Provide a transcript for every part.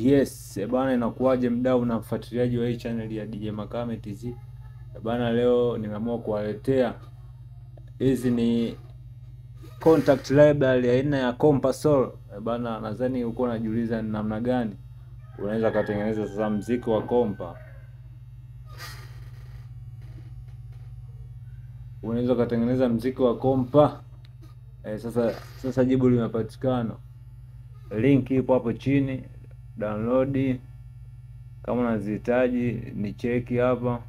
Yes, bana, inakuwaje mdau na mfuatiliaji wa hii channel ya DJ Makame TZ. Bana, leo nimeamua kuwaletea hizi ni contact library aina ya Kompa Soul. Bana, nadhani uko unajiuliza ni namna gani unaweza kutengeneza sasa muziki wa kompa. Unaweza kutengeneza muziki wa kompa. Sasa jibu limepatikana. Link ipo hapo chini, download kama unazihitaji, ni cheki hapa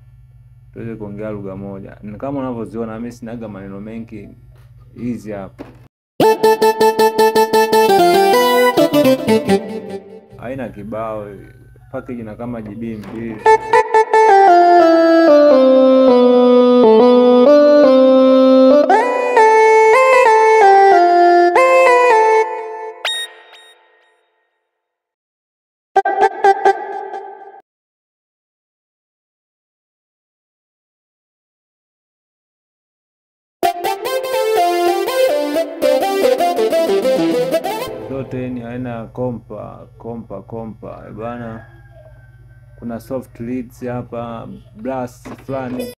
tuweze kuongea lugha moja. Na kama unavyoziona mimi sinaga maneno mengi, hizi hapa. Haina kibao, package na kama GB 2. Zote ni aina ya kompa kompa kompa bana. Kuna soft leads hapa, brass fulani.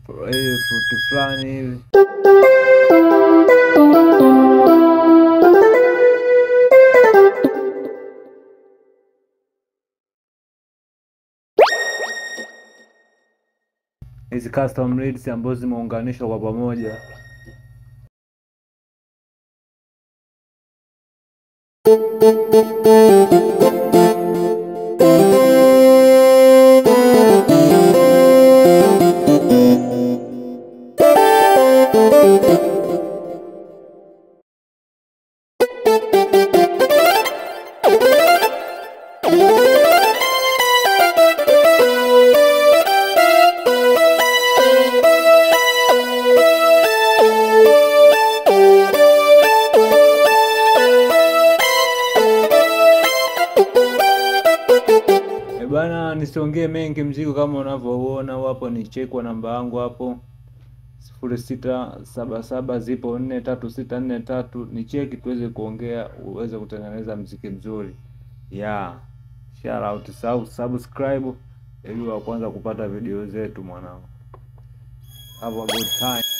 Fruit fulani hivi. Hizi custom leads ambazo zimeunganishwa kwa pamoja. Bana, nisiongee mengi, mzigo kama unavyoona hapo, ni check namba yangu hapo 0677 zipo 43643, ni cheki tuweze kuongea uweze kutengeneza mziki mzuri. Yeah, shout out, subscribe ili wa kwanza kupata video zetu mwanangu. Have a good time.